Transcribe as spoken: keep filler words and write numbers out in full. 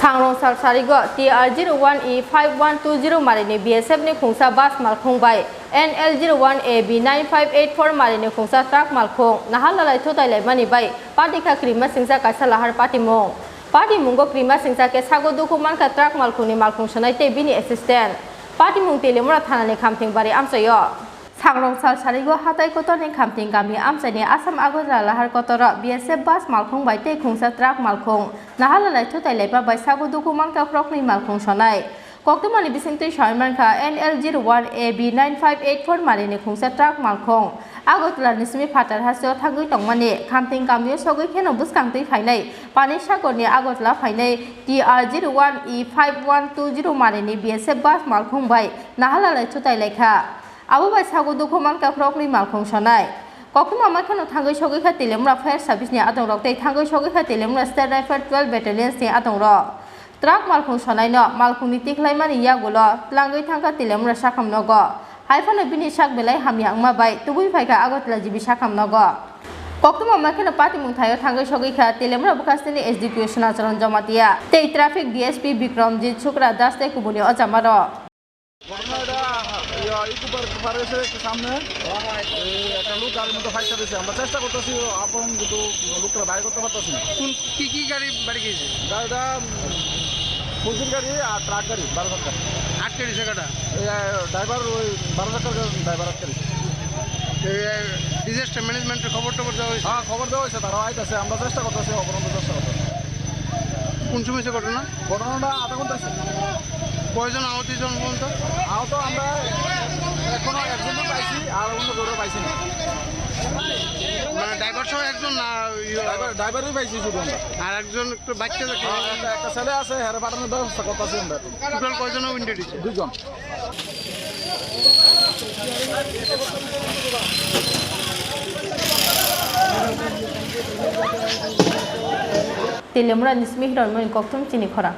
Sangrong sal sarigo T R zero one E five one two zero marini B S F ni khungsa bus malkhung bai N L zero one A B nine five eight four marini khungsa truck malkhung nahalalai thutai laimani bai patikha krima singsa kaisa lahar patimung. Patimungo krima singsa khe sago dukhu mankha truck malkhungni malkhung sonai tei bini assistant. Patimung Teliamura thanani Khamting bari amchaio. Sangrong sal sarigo hatai kotorni Khamting kami amchaini Assam Agartala lahar kotoro B S F bus malkhung bai tei khungsa truck malkhung nahalalai thutai laipa bai sago dukhu mankha khoroknwi malkhung sonai. Koktwmani bisingtwi sawi mankha N L zero one A B nine five eight four marini khungsa truck malkhung Agartala ni simi phatar hasteo thangwi tongmani Khamting kamio sogwi kheno bwskang twi phainai pani sagorni Agartala phainai T R zero one E five one two zero marini B S F bus malkhung bai nahalalai thutai laikha. Abo bai sago dukhu mankha khoroknwi malkhung sonai. Koktwma mankha no thangwi sogwi kha Teliamura Fire Service ni adongrok tei thangwi sogwi kha Teliamura State Rifle twelve Battalions ni adongrok. Truck malkhung sonai no malkhung ni tikhlaimani yagulo tlangwi thangkha Teliamura sakham nogo. Haiphano bini sak belai hamya wngma bai tubui phaikha Agartala G B sakham nogo. Koktwma mankha no patimung thaio thangwi sogwi kha Teliamura bwkhasteni S D P O Sunacharan Jamatia tei Traffic D S P Bikramjit Sukra Das tei kubuni ojamarok. ঘটনা এটা, ইয়া, eco park, park এসে একটু সামনে, এই একটা লোক গাড়ির মধ্যে ফাইট দিয়েছে। আমরা চেষ্টা করতেছি আপাতত, কিন্তু লোকটা বাইর করতে পারতেছি না। কোন, কি কি গাড়ি বাড়ি গিয়েছে? গাড়িটা, উম, ফুলজির গাড়ি আর ট্রাক গাড়ি, বারো চাক্কা। আটকে দিছে কাটা? এই, আহ, ড্রাইভার, ওই বারো চাক্কার ড্রাইভার আটকে দিছে। এই, আহ, ডিজাস্টার ম্যানেজমেন্টের খবর টবর দেওয়া হয়েছে? হ্যাঁ, খবর দেওয়া হয়েছে, তারাও আইতাছে, আমরা চেষ্টা করতেছি, অপরন্ত চেষ্টা করতেছি। কোন সময় হয়েছে ঘটনা? ঘটনাটা আধা ঘন্টা হয়েছে। কয়জন আহত হয়েছে পর্যন্ত? আহত আমরা এখনো একজনও পাইছি, আর অন্য কেউ পাইছি না। মানে ড্রাইভার সহ একজন না, ইয়ে? ড্রাইভার, ড্রাইভারই পাইছি শুধু আমরা। আর একজন একটু বাচ্চা দেখতে আর একটা, একটা ছেলে আছে, হেরে পাঠানোর ব্যবস্থা করতেছি আমরা এখন। টোটাল কয়জন ইনজুর্ড হয়েছে? দুজন। Teliamura ni simi hiron mani kokthum chini khorang.